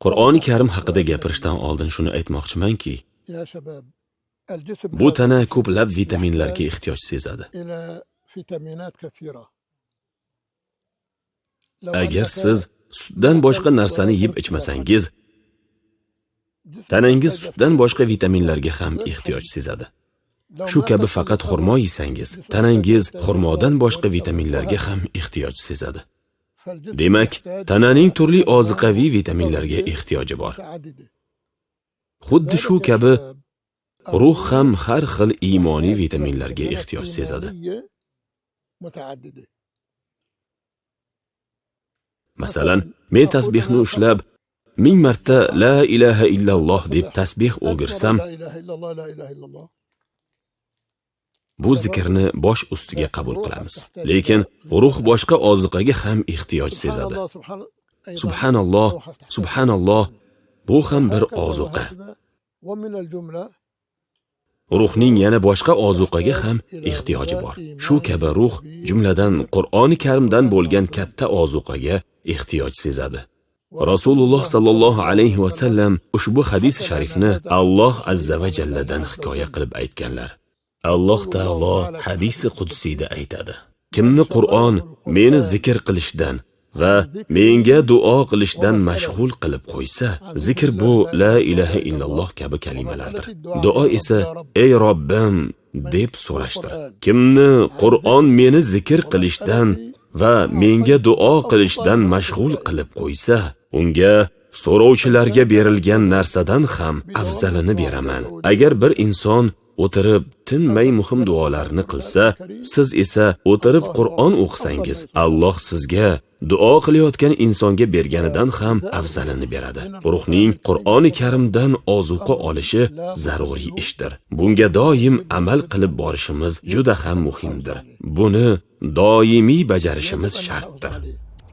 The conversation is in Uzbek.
Qur'oni Karim haqida gapirishdan oldin shuni aytmoqchimanki, يا شباب، الجسم bu هذا tana ko'plab vitaminlarga ehtiyoj sezadi. إلى فيتامينات كثيرة. لو Agar أنك siz sutdan boshqa narsani yeb ichmasangiz, جسمك tanangiz يحتاج sutdan boshqa vitaminlarga ham ehtiyoj sezadi. لو Shu ما kabi تأكل faqat التمر، xurmo yesangiz, جسمك tanangiz يحتاج xurmodan إلى boshqa وهكذا. vitaminlarga ham ehtiyoj sezadi. فالجسم Demak, يحتاج tananing إلى turli أنواع oziqaviy vitaminlarga تغذية ehtiyoji bor. متعددة. Xuddi shu ذلك يا kabi شباب ruh الروح ham har xil iymoniy يحتاج إلى vitaminlarga فيتامينات ehtiyoj sezadi. إيمانية متعددة. Masalan, مثلا men أقول tasbehni أنا ushlab فقط 1000 marta la ilaha illalloh deb أصبح tasbeh 1000 مرة o'girsam, لا إله إلا الله لا إله إلا الله. bu zikrni bosh ustiga qabul qilamiz. Lekin ruh boshqa oziqaga ham ehtiyoj سبحان sezadi. الله سبحان أيضا Subhanalloh, روحك تحتاج subhanalloh, bu ham bir هكذا ozuqa. وهكذا. ومن الجملة Ruhning yana boshqa ozuqaga يحتاج ham إلى ehtiyoji غذاء bor. Shu إيماني kabi ruh كبير jumladan Qur'oni Karimdan bo'lgan katta ozuqaga ehtiyoj sezadi. ورسول Rasululloh الله صلى sallallohu الله عليه alayhi va وسلم sallam ushbu hadis حكى لنا sharifni هذا Alloh الحديث azza الشريف va عن الله jalladan عز hikoya وجل. qilib aytganlar. Alloh يقول الله taolo تعالى في hadisi الحديث القدسي: qudsiyda aytadi: من Kimni Qur'on شغله meni القرآن zikr qilishdan va عن ذكري menga duo qilishdan ومسألتي، mashg'ul qilib qo'ysa, عن zikr ذكر bu الله لا la إله ilaha إلا الله illalloh kabi kalimalardir. ومسألة الدعاء Duo يا رب esa يا رب ey Robbim من deb so'rashdir. القرآن Kimni عن Qur'on ذكري meni zikr qilishdan ومسألتي va menga أعطيته duo qilishdan أفضل ما mashg'ul للسائل. qilib qo'ysa, unga so'rovchilarga فلذلك berilgan narsadan ham بدوام afzalini الله عز beraman. وجل Agar bir inson o'tirib tinmay muhim أن duolarni القرآن qilsa, الكريم siz esa o'tirib الله Qur'on يعطي أفضل o'qisangiz, ما يسأل. Alloh sizga duo qilayotgan insonga berganidan ham فغذاء الروح afzalini beradi. من القرآن Ruhning الكريم Qur'oni يا شباب Karimdan ozuqa أمر olishi لا zaruriy نحصله ishdir. Bunga doim إلا amal qilib بالتدبر. borishimiz juda يجب ham أن نحافظ muhimdir. عليه، Buni doimiy يجب bajarishimiz أن نحافظ shartdir. عليه.